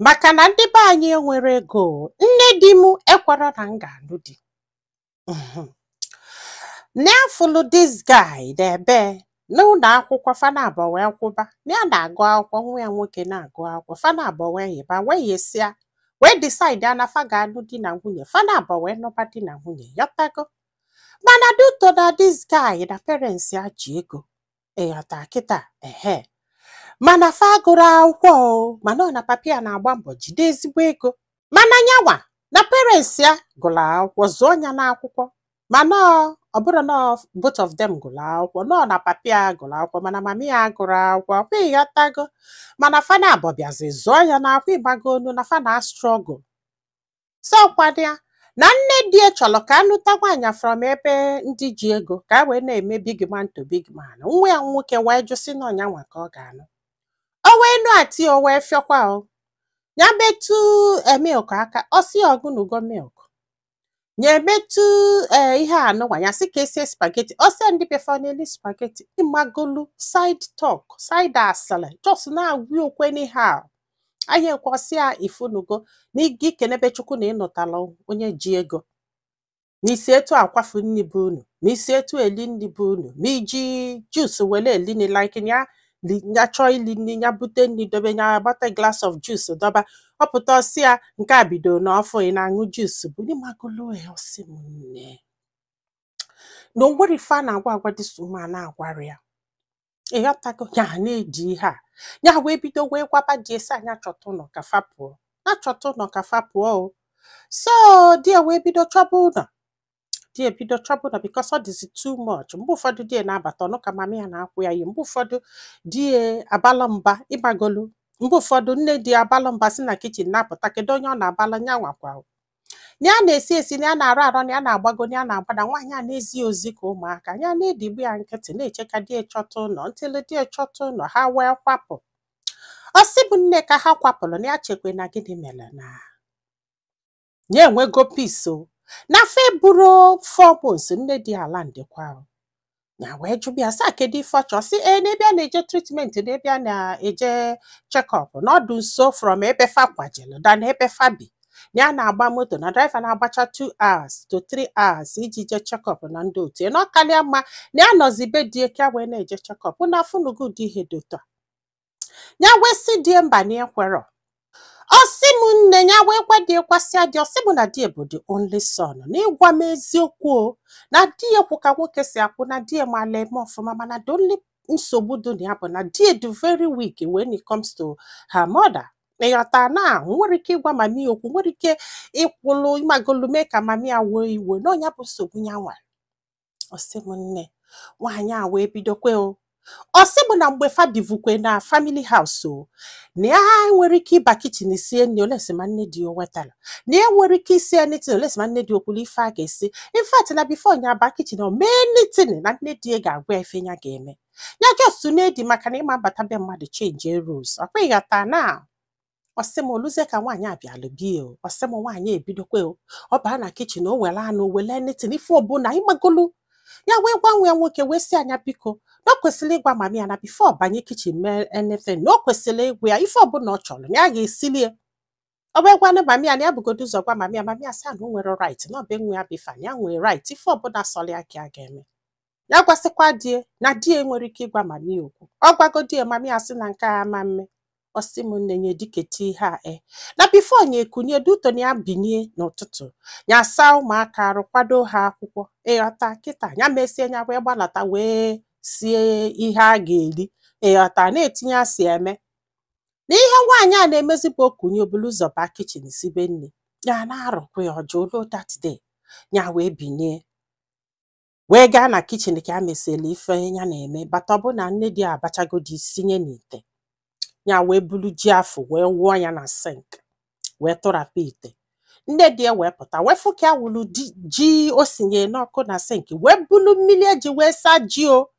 Maka na ndị be anyị enwere ego, nne di m ekwerọ na m ga-anụ di. Na ya fụlụ this guy n'ebe n'ụlọ akwụkwọ fana abụọ wee kwụba na ya na-agụ akwụkwọ, nwa ya nwoke na-agụ akwụkwọ. Fana abụọ wee yịba wee yesịa, wee decide ya na fa ga-anụ di na nwunye. Fana abụọ wee nụba di na nwunye, yọtago. Mana due to na this guy na parents ya ji ego, ịghọta kịta, ehe, mana fa gụrụ akwụkwọ o, mana ọ na papa ya na-agba mbọ jide ezigbo ego. Mana nyanwa na parents ya gụrụ akwụkwọ, zụọ ya n'akwụkwọ, mana ọ bụrụ na both of them gụrụ akwụkwọ, nọ na papa ya gụrụ akwụkwọ, mana mami ya gụrụ akwụkwọ kwa, ịghọtago. Mana fana abụọ bịazi zụọ ya n'akwụkwọ, ịgbago onu na fa na struggle. So kwado ya na nne di ya chọrọ ka anụta nwaanyị from ebe ndị ji ego, ka a wee na-eme big man to big man. Nwa ya nwoke wee jụ, sị na ọnya nwa ka ọ ga-anụ. O wee nụ ati, o wee fịọkwa o ya metụ milk aka, ọ sị ya ọgụnugo milk. Ya emetụ ee ihe anụnwa, ya sị ka esie spaghetti, ọ sị ndị befa na-eli spaghetti. Ịmagolu side talk, side asịrị, just na-agwa okwu anyhow. Anyị ekwọsị ya ifunugo na ịga ikenebe Chukwu na ịnụtala onye ji ego, n'isi etu akwafu nni bụ unu, n'isi etu eli nni bụ unu, ma iji juice wele eli nni, like ya ya chọọ ili nni, ya bute nni dobe, ya gbata glass of juice dọba. Ọ pụta, ọsị ya nke a bido n'ọfụ ị na-aṅụ juice bụ n'ịmagolo ya. Ọsị m nne, na o nwere ife a na-agwa agwa this woman na-agwara ya, ịghọtago. Ya na-eji ihe a ya wee bido wee gwaba di esi anya chọta ụlọ ka fa pụọ, na chọta ụlọ ka fa pụọ o. So di ya wee bido chọba ụlọ, di ebido chọba ụlọ because ọ dịzi too much. Mgbe ụfọdụ di ya na-abata ọnụ ka mama ya na-akwụ ya yi, mgbe ụfọdụ di ya abala mba, ịgbagolu, mgbe ụfọdụ nne di ya abalụ mba si na kitchen na-apụta. Kedu onye ọ na-abalụ? Nya nwakwa na ya na-esi esi, na ya na-arụ arụ, na ya na-agbago, na ya na-agbada. Nwaanyị a na-ezi ozi ka ụmụaka ya na-edigbu ya nkịtị, na-eche ka di ya chọta ụlọ ntịlị di ya chọta ụlọ, ha wee kwapụ. Ọ sị bụ nne, ka ha kwapụrụ, na ya chekwe na gịnị mere na ya enwego peace o, na fe buru 4 months nne di ala ndịkwa o. Ya wee jụbụ ya sị a, kedu ife ọ chọọ? Sị ee, n'ebe a na-eje treatment, n'ebe a na-eje check-up, na ọ dị nso from ebe fa kwajelu than ebe fa bi, na ya na-agba moto na driver na-agbacha 2 hours to 3 hours iji je check-up na ndị otu ya, na ọ karịa mma na ya nọzi be di ka wee na-eje check-up na afụnugo ụdị ihe dị otu a. Ya wee sị die mba, na ekwerọ. Ọ sị m nne, ya wee gwa di kwasịa di. Ọ sị m na di bụ the only son, na ịgwa m eziokwu o, na di ya kwu ka nwoke si akwụ, na di ya mala eme ọfụma, mana the only nsogbu dị na ya bụ na di ya dị very weak when it comes to her mother, ịghọta, na nwere ike ịgwa mami ya okwu, nwere ike ịkwụlụ ịmagolu mee ka mami ya wee iwe, na ọnya bụ nsogbu ya nwere. Ọ sị m nne, nwaanyị a wee bidokwe o. Ọ sị m na mgbe fa bivukwe na family house o, na ya nwere ike ịba kitchen sie nri olesi ma nne di o wetara, na ya nwere ike isi anything olesi ma nne di okwulu ife a ga-esi. In fact, na before nya aba kitchen o mee anything, na nne di ya ga-agwa ya ife ya ga-eme. Ya just na-edi, maka na ịma bata be mmadụ change rules ọkwa, ịghọta. Na ọ sị m oluzie ka nwaanyị a bịalụ bie o. Ọ sị m nwaanyị ebidokwe o, ọ baa na kitchen, o were anụ, o were anything, ife ọbụla, ịmagolu. Ya wee gwa nwa ya nwoke, wee sị anya biko, na o kwesịrị ịgwa mami ya na before banye kitchen mee anything, na o kwesịrị ịgwa ya ife ọbụla ọ chọrọ, na ya ga-esili ya. Ọ wee gwanụ mami ya na ya bugodo ụzọ gwa mami ya. Mami ya sị na o nwere right, na ọ bụ nwa ya bifa, na ya nwere right, ife ọbụla sọrọ ya ka ya ga-eme. Ya gwasịkwa die na die nwere ike ịgwa mami ya okwu. Ọ gwago die, mami ya sị na nke a ama mme. Ọ sị m nne, nye diketi ihe a e na before nya ekunye duto na ya binie n'ụtụtụ, ya saa ụmụaka arụ, kwado ha akwụkwọ, ịghọta kịta, ya mesie, ya wee gbalata wee sie ihe a ga-eri, ịghọta, na-etinye asị eme na ihe nwaanyị a na-emezi bụ okunye obulu ụzọ baa kitchen sibe nri, ya na-arụkwa ya ọjọọ. Olo that day, ya wee binie wee gaa na kitchen ka ya mesiela ife ya na-eme, bata, ọ bụ na nne di ya abachagodi sinye n'ite. Ya wee bulu ji afụ wee wụọ ya na sink, wee tụrapụ ite. Nne di ya wee pụta, wee fụ ka ya wụrụ ji o sinye n'ọkụ na sink, wee bulu mmiri eji wee saa ji o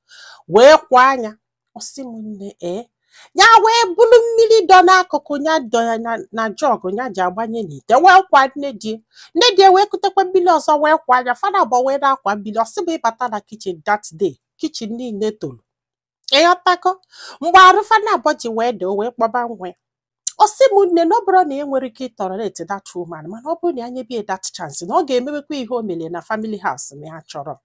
wee kwa anya. Ọ sị m nne, ee, ya wee bulu mmiri dọ n'akụkụ ya, dọ ya na jug ya ji agbanye n'ite, wee kwa nne di. Nne di ya wee kutekwa mmiri ọzọ wee kwa anya. Fada abụọ wee na-akwa mmiri. Ọ sị m ịbata na kitchen that day, kitchen niile toro, ịghọtago. Mgbe arụ fada abụọ ji wee doo, wee kpọba nwa ya. Ọ sị m, nne, na ọ bụrụ na e nwere ike ịtolerate that woman, mana ọ bụrụ na ya nyebie that chance, na ọ ga-emewekwa ihe o mere na family house na ya chọrọ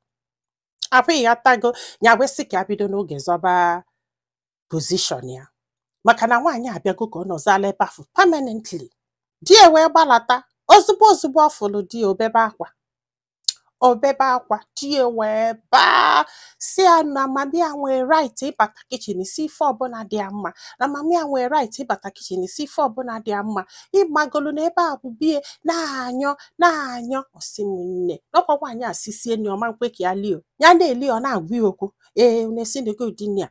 apụ. Ịghọtago? Ya wesị ka ya bido n'oge zọba position ya, maka na nwaanyị abịago ka ọ nọzala ebe ahụ permanently. Di ya wee gbalata ozugbo ozugbo. Ọ fụrụ di ya, obebe akwa, obebe akwa. Di ya wee baa, si ya na mummy ya nwee right ịbata kitchen si ife ọbụla dị ya mma, na mummy ya nwee right ịbata kitchen si ife ọbụla dị ya mma. Ịmagolu na ebe a bụ bie na-anyọ na-anyọ. Ọsị m, nne, n'ọkwa nwaanyị a sisie nri ọma nkwe ka ya lie o. Ya na-eli, ọ na-agwa ya okwu. Ee, unu esinugo ụdị nri a?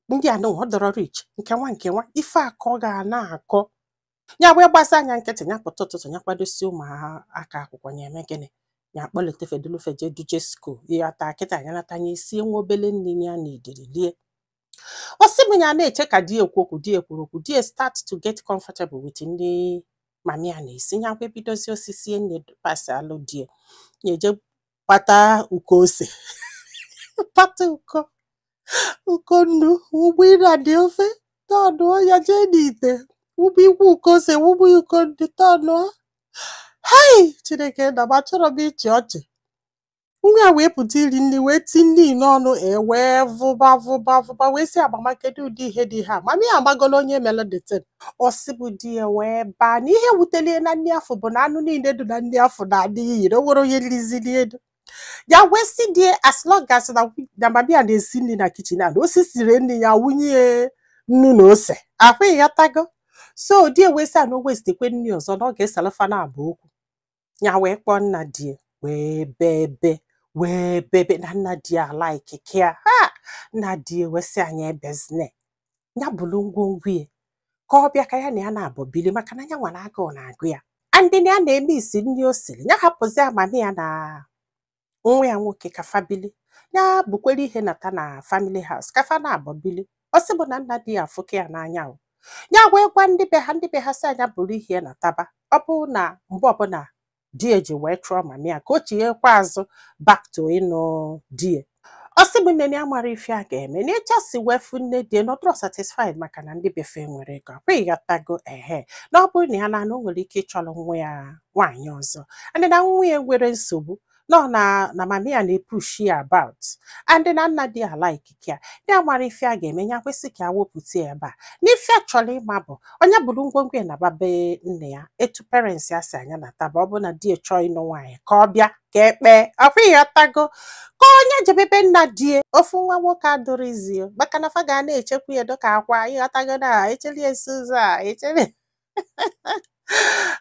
Ndị a nụnwa ọ dọrọ rich nke nwa nke nwa ife a ka ọ ga na-akọ. Ya wee gbasa anya nkịtị. Ya pụta ụtụtụ, ya kwadosi ụmụaka akwụkwọ, ya eme gịnị, ya akpọlite fedulufe jee duje school. Ya taa kịta, ya nata, ya esie nwa obele nri ya na idiri lie. Ọ sị m, ya na-eche ka di ekwu okwu. Di ekwuru okwu. Di start to get comfortable with ndị mummy ya na-esi. Ya wee bidozie osisi nri pasi alụ die. Ya eje kpata uko ose, kpata uko nnu, wụgbu ịra dị ofe, tọnụọ ya, jee n'ite wụgbu ikwu uko ose, wụgbu uko nnu, tọnụọ. Hei, Chineke na m, achọrọ m ịchị ọchị. Nwa ya wee pụta iri nri, wee ti nri n'ọnụ, e wee vụba vụba vụba, wee sị agbama, kedu ụdị ihe dị ha? Mummy ya amagolo onye mere the thing. Ọ sị bụ di ya wee baa na ihe wutelie na nri afọ bụ na anụ niile dị na nri afọ na-adị iyi, na o nwere onye lizili elu. Ya wee sị di ya, as long as na mummy ya na-esi nri na kitchen a, na o sisiri nri ya wunye nnu na ose ahụ. Ịghọtago? So di ya wee sị a na o wesitekwe nri ọzọ, na ọ ga-eselefa na abụ okwu. Ya wee kpọọ nna di ya, wee bee ebe, wee bebe na nna di ya like kia ha. Nna di ya wee sị anyị ebezine, ya bụrụ ngwongwo ya ka ọ bịa ka ya na ya na-abụ bili, maka na ya nwere agụụ na-agụ ya, andị na ya na-eme isi nri o siri. Ya hapụzi amami ya na nwa ya nwoke ka fa bili. Ya bukwere ihe nata na family house ka fa na-abụ bili. Ọ sị bụ na nna di ya afụke ya n'anya o. Ya wee gwa ndị be ha, ndị be ha sị anya bụrụ ihe nataba. Ọ bụrụ na mgbe ọbụla di ya ji wee chụọ mummy ya, ka o chighekwa azụ back to ịnụ di ya. Ọ sị bụ nne ya mara ife a ga-eme na ịchọsi wee fụ nne di ya na ọ dịrọ satisfied, maka na ndị befe nwere ego akwa. Ịghọtago? Ehe, na ọ bụrụ na ya na o nwere ike ịchọrọ nwa ya nwaanyị ọzọ, and na nwa ya nwere nsogbu nọ na mummy ya na-epush ya about, and na nna di ya like ya. Ya mara ife a ga-eme. Ya kwesị ka ya wepụta ya ebe a. N'ife a chọrọ ịma bụ onye bụrụ ngwongwo ya na babe nne ya, etu parents ya si anya na taba. Ọ bụ na di ya chọọ ịnụ nwaanyị, ka ọ bịa ka ekpee ọkwa. Ịghọtago? Ka onye jebebe nna die ofu nwa nwoke adụrịzie, maka na fa ga na-echekwa ya dịka akwa. Ịghọtago? Na echeli esi ụzọ a echeli.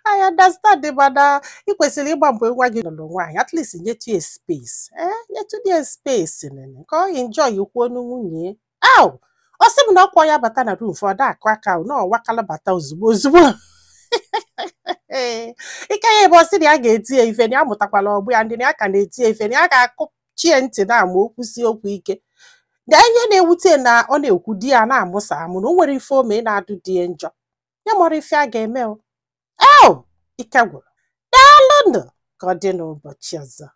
I understand, mana ị kwesịrị ịgba mgbe nwa gị lụrụ nwaanyị, at least nyetụ ya space, ee, nyetụ ya space nene ka ọ enjoy kwuo nwunye ya. Aw, ọ sị m na ọkwa ya bata na room fọdụ akụ aka na ọwakala bata ozugbo ozugbo. Ee, ike ya ebe ọ sị na ya ga-eti ya ife, na ya mụtakwala ọgbụ ya, ndị na ya ka na-eti ya ife, na ya ga-akụchie ntị na ama okwu si okwu ike. Na ihe na-ewute na ọ na-ekwu di ya na-amụsa amụ, na o nwere ife ome na-adụ di ya njọ. Ya mara ife a ga-eme o. Eo, ike gwụrụ. Daalụnụ, ka ọ dị n'ụbọchị ọzọ.